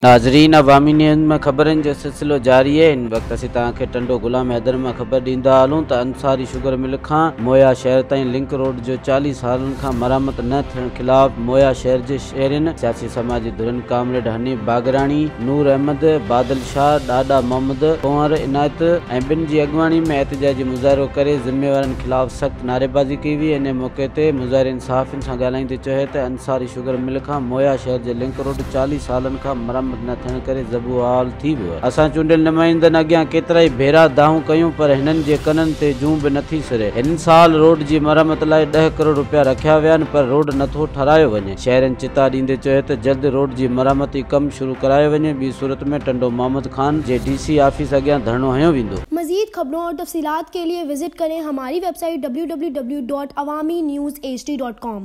ناظرين عوامي نيوز ۾ خبرن جو سلسلو جاري آهي هن وقت اسين توهان کي ٽنڊو غلام حيدر مان خبر ڏيندا هلون ته انصاري شگر مل کان مويا شهر تائين لنڪ روڊ جو 40 سالن کان مرمت نه ٿيڻ خلاف مويا شهر جي شهرين سياسي سماجي ڌرين ڪامريڊ حنيف باگراڻي، نور احمد، بادل شاهه، ڏاڏا محمد، ڪنور عنايت ۽ ٻين جي اڳواڻي ۾ احتجاجي مظاهرو ڪري ذميوارن خلاف سخت نعريبازي ڪئي وئي انهي موقعي تي مظاهرين صحافين سان ڳالهائيندي چيو ته انصاري شگر مل کان مويا شهر جي لنڪ روڊ 40 سالن کان مرمت نه ٿيڻ ڪري زبون حال ٿي ويو آهي. اسان چونڊيل نمائندن اڳيان ڪيترائي ڀيرا دانهون ڪيون پر هنن جي ڪنن تي جون به نٿي سري. هن سال روڊ جي مرمت لاء 10 ڪروڙ رپيا رکيا ويا آهن پر روڊ نٿو ٺهرايو وڃي. شهرين چتاء ڏيندي چيو ته جلد روڊ جي مرمتي ڪم شروع ڪرايو وڃي ٻي صورت ۾ ٽنڊو محمد خان جي ڊي سي آفيس اڳيان ڌرڻو هنيو ويندو. مزيد خبرون اور تفصيلات کے لئے وزٽ کریں ہماری ویب سائٹ www.awamiNewsHD.com.